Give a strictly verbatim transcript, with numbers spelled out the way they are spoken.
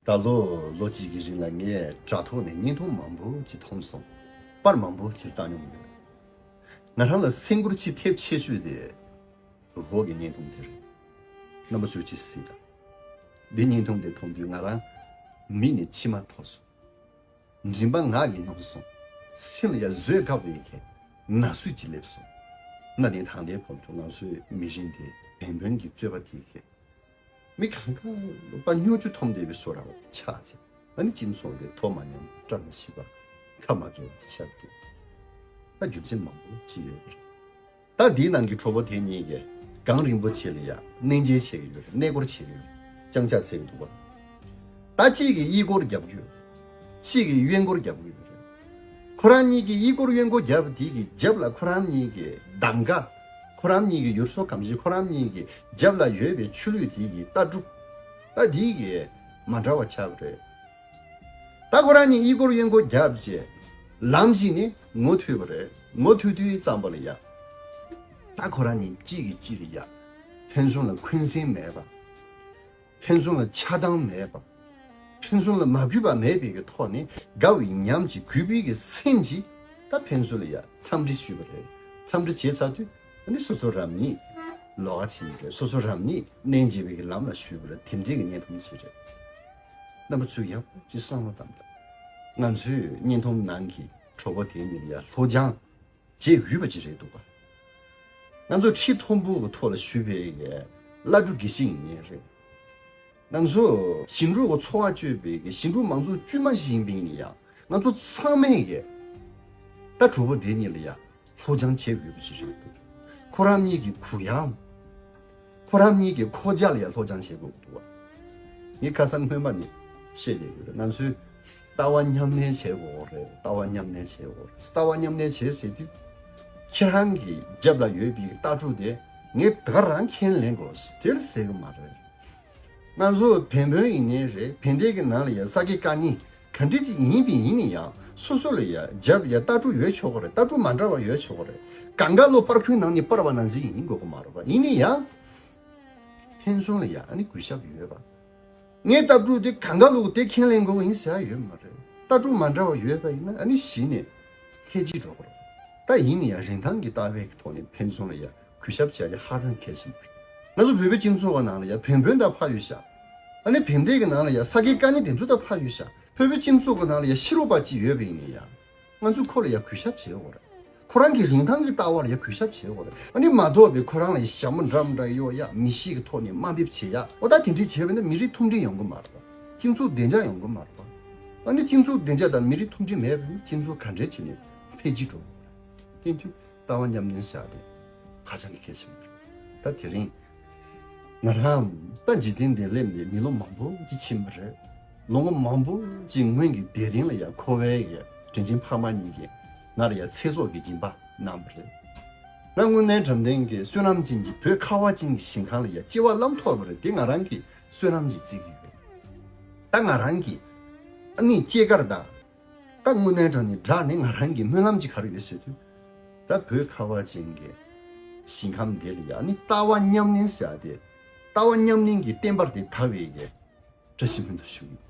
ད་ལོ་ལོ་གཅིག་གི་རིང་ལ་ངས་དྲ་ཐོག་ནས་བརྙན་ཐུང་མང་པོ་ཅིག་མཐོང་སོང་། པར་མང་པོ་ཅིག་བལྟ་མྱོང་ཡོད། ང་རང་ལ་སེམས་ཁུར་ཆེ་ཐེབས་ཆེ་ཤོས་དེ་འོག་གི་བརྙན་ཐུང་དེ་རེད། རྣམ་པ་ཚོས་ཅིག་གཟིགས་དང་། འདི་བརྙན་ཐུང་དེ་མཐོང་དུས་ང་རང་མིག་ནས་མཆི་མ་འཐོར་སོང་། མགྲིན་པ་ངག་གིས་ནོར་སོང་། སེམས་ལ་ཡ་བཟོད་དཀའ་བའི་ཁེ་ན་སུས་ཅི་སླེབས་སོང་། གནའ་དེང་ད་ལྟའི་བར་དུ་ང་ཚོའི་མི་རིགས་འདི་བན་བོན་གྱི་རྩོད་པ་དེའི་ཁེ། མི་གང་ག་ལོ་པ་སྨྱོ་ཆུ་འཐུང་བསྡད་པའི་བཟོ་འདྲ་བོ་ཆགས་ཚེ། ཨ་ནི་སྤྱི་ཚོགས་འདི་མཐོ་མ་མཉམ་བཀྲ་མ་ཤིས་པ་ཁ་མ་གྲོལ་བ་ཆགས་ཏེ། ད་རྒྱུ་མཚན་མང་པོ་ཅི་ཡོད་པ་རེད། ད་འདིའི་ནང་གི་གྲོགས་པོ་དེ་གཉིས་ཀས་གངས་རིན་པོ་ཆེ་ལ་ཡ་གནས་མཇལ་བྱེད་ཀྱི་ཡོད་རེད། གནས་སྐོར་བྱེད་ཀྱི་ཡོད་རེད། ལྕང་སྐྱ་འཚོལ་གྱི་འདུག་པ། ད་གཅིག་གིས་གཡས་སྐོར་རྒྱབ་ཀྱི་ཡོད་རེད། གཅིག་གིས་གཡོན་སྐོར་རྒྱབ་ཀྱི་ཡོད་རེད། ཁོ་རང་གཉིས་ཀྱིས་གཡས་སྐོར་གཡོན་སྐོར་རྒྱབ་དེ་གི་རྒྱབ་ལ་ཁོ་རང་གཉིས་ཀྱི་གདམ་ག་ཁོ་རང་གཉིས་ཀྱི་ཡུལ་སྲོལ་གམ་གྱི་ཁོ་རང་གཉིས་ཀྱི་རྒྱབ་ལ་ཡོད་པའི་ཆོས་ལུགས་དེ་གི་ལྟ་གྲུབ། ད་དེ་གི་མ་འདྲ་བ་ཆགས་པ་རེད། ད་ཁོ་རང་གཉིས་གཡས་སྐོར་གཡོན་སྐོར་རྒྱབ་རྗེས་ལམ་གཅིག་ནས་ངོ་ཐུག་པ་རེད། ངོ་ཐུག་དུས་ཙམ་པ་ལ་ཡ། ད་ཁོ་རང་གཉིས་གཅིག་གིས་གཅིག་ལ་ཡ། ཕན་ཚུན་ལ་འཁོན་སེམས་མེད་པ། ཕན་ཚུན་ལ་ཆགས་སྡང་མེད་པ། ཕན་ཚུན་ལ་མ་གུས་པ་མེད་པའི་གི་ཐོག་ནས་དགའ་བའི་ཉམས་ཀྱིས་གུས་པའི་གི་སེམས་ཀྱིས་ད་ཕན་ཚུན་ལ་ཡ་འཚམས་འདྲི་ཞུས་པ་རེད། འཚམས་འདྲི་བྱས་ཚར་དུས་ཨ་ནི་སོ་སོ་རང་ཉིད་ལོགས་ཀ་ཕྱིན་པ་རེད། སོ་སོ་རང་ཉིད་གནས་མཇལ་བའི་གི་ལམ་ལ་ཞུས་པ་རེད། དེ་འདྲའི་གི་བརྙན་ཐུང་ཞིག་རེད། རྣམ་པ་ཚོས་ཡག་པོ་ཅིག་བསམ་བློ་བཏང་དང་། ང་ཚོའི་བརྙན་ཐུང་ནང་གི་གྲོགས་པོ་དེ་གཉིས་ལ་ཡ་ལྷོ་བྱང་བྱེད་འོས་པ་ཅིག་རེད་འདུག་ག་ང་ཚོ་ཁྲི་མཐོན་པོ་གི་ཐོག་ལ་བཞུགས་པའི་བླ་སྤྲུལ་དགེ་བཤེས་ཡིན་ངེས་རེད། ང་ཚོ་ཞིང་འབྲོག་གི་འཚོ་བ་སྤྱོད་པའི་ཞིང་འབྲོག་མང་ཚོགས་དཀྱུས་མ་ཞིག་ཡིན་པ་ཡིན་ན་ཡང་ང་ཚོ་ཚང་མས་ད་གྲོགས་པོ་དེ་གཉིས་ལ་ཡ་ལྷོ་བྱང་བྱེད་འོས་པ་ཅིག་རེད་འདུག་ཁོ་རང་གཉིས་ཀྱི་གུ་ཡངས། ཁོ་རང་གཉིས་ཀྱི་ཁོག་རྒྱ་ལ་ཡ་ལྷོ་བྱང་བྱེད་དགོས་འདུག་བ། ངས་ཁ་སང་སྔོན་མ་ནས་བཤད་བསྡད་ཡོད་རེད། ང་ཚོས་ལྟ་བ་མཉམ་གནས་བྱེད་དགོས་རེད། ལྟ་བ་མཉམ་གནས་བྱེད་དགོས་རེད། ལྟ་བ་མཉམ་གནས་བྱེད་ཟེར་དུས་ཁྱེད་རང་གི་རྒྱབ་ལ་ཡོད་པའི་ལྟ་གྲུབ་དེ་ངས་ད་ག་རང་ཁས་ལེན་དགོས་དེར་ཟེར་གི་མ་རེད། ང་ཚོ་བན་བོན་ཡིན་ནའི་རེད། བན་དེ་གི་ནང་ལ་ཡ་ས་དགེ་བཀའ་རྙིང་ག་འདྲ་ཅིག་ཡིན་པ་ཡིན་ན་ཡང་སོ་སོ་ལ་ཡ་རྒྱབ་ཡ་ལྟ་གྲུབ་ཡོད་ཆོག་གི་རེད། ལྟ་གྲུབ་མ་འདྲ་བ་ཡོད་ཆོག་གི་རེད། གང་ག་ལོ་པར་ཁུའི་ནང་ནས་པར་བ་ནང་བཞིན་ཡིན་དགོས་གི་མ་རེད་པ། ཡིན་ན་ཡང་ཕན་ཚུན་ལ་ཡ་ཨ་ནི་གུས་ཞབས་ཡོད་པ། ངའི་ལྟ་གྲུབ་དེ་གང་ག་ལོ་དེ་ཁས་ལེན་དགོས་གི་ཡིན་ཟེར་ཡ་ཡོད་མ་རེད། ལྟ་གྲུབ་མ་འདྲ་བ་ཡོད་པ་ཡིན་ན་ཨ་ནི་གཞི་ནས་ལྷད་ཅིག་འགྲོ་གི་རེད། ད་ཡིན་ན་ཡང་རིན་ཐང་གི་ལྟ་བའི་ཐོག་ནས་ཕན་ཚུན་ལ་ཡ་གུས་ཞབས་བྱས་ཏེ་ཧ་ཅང་གལ་ཆེན་པོ་རེད། ང་ཚོ་བོད་པའི་སྤྱི་ཚོགས་ཀྱི་ནང་ལ་ཡ་བན་བོན་དང་ཕར་ཡོད་ཤག་ཨ་ནི་བན་དེ་གི་ནང་ལ་ཡ་ས་དགེ་བཀའ་རྙིང་དེ་ཚོ་དང་ཕར་ཡོད་ཤག་བོད་པའི་སྤྱི་ཚོགས་ཀྱི་ནང་ལ་ཡ་ཕྱི་རོལ་པ་ཅིག་ཡོད་པ་ཡིན་ན་ཡང་ང་ཚོས་ཁོ་ལ་ཡ་གུས་ཞབས་བྱེད་དགོས་རེད། ཁོ་རང་གི་རིན་ཐང་གི་ལྟ་བ་ལ་ཡ་གུས་ཞབས་བྱེད་དགོས་རེད། ཨ་ནི་མ་གཏོགས་པའི་ཁོ་རང་ལ་ཡ་ཞྭ་མོ་འདྲ་མི་འདྲ་གཡོག་ཡ་མི་གཤིས་ཀྱི་ཐོག་ནས་དམའ་འབེབས་བྱེད་ཡ་འོ་ད་དེ་འདྲའི་བྱས་པ་ན་མི་རིགས་མཐུན་སྒྲིལ་ཡོང་གི་མ་རེད་པ། སྤྱི་ཚོགས་བདེ་འཇགས་ཡོང་གི་མ་རེད་པ། ཨ་ནི་སྤྱི་ཚོགས་བདེ་འཇགས་དང་མི་རིགས་མཐུན་སྒྲིལ་མེད་པ་ཡིན་ན་སྤྱི་ཚོགས་ག་འདྲས་བྱས་ནས་འཕེལ་རྒྱས་འགྲོ་གི་རེད། དེ་དུས་ལྟ་བ་མཉམ་གནས་བྱ་དེ་ཧ་ཅང་གི་གལ་ཆེན་པོ་རེད། ད་དེ་རིང་ང་རང་ད་འཇིག་རྟེན་འདིར་སླེབས་ནས་མི་ལོ་མང་པོ་ཅིག་ཕྱིན་པ་རེད། ལོ་ངོ་མང་པོ་ཅིག་སྔོན་གྱི་དེ་རིང་ལ་ཡང་ཁོ་བོའི་གི་དྲིན་ཆེན་ཕ་མ་གཉིས་ཀྱིས་ང་ལ་ཡང་ཚེ་སྲོག་གི་སྦྱིན་པ་གནང་བ་རེད། ང་དངོས་གནས་དྲང་གནས་ཀྱི་བསོད་ནམས་ཅན་གྱི་བོད་ཁ་བ་ཅན་གྱི་ཞིང་ཁམས་ལ་ཡང་སྐྱེ་བ་བླངས་ཐོབ་པ་རེད། དེ་ང་རང་གི་བསོད་ནམས་ཀྱི་བརྩི་གི་ཡོད། ད་ང་རང་གི་ཨ་ནི་སྐྱེས་སྐར་དང་། ད་དངོས་གནས་དྲང་གནས་དྲང་གནས་ང་རང་གི་སྨོན་ལམ་ཅིག་ག་རེ་ཡོད་ཟེར་དུས། ད་བོད་ཁ་བ་ཅན་གྱི་ཞིང་ཁམས་འདི་ལ་ཡང་ནི་ལྟ་བ་མཉམ་གནས་ཟེར་ཡ་དེ། ལྟ་བ་མཉམ་གནས་ཀྱི་བསྟན་པ་དེ་དར་བའི་གི་བཀྲ་ཤིས་སྨོན་འདུན་ཞུ་གི་ཡོད།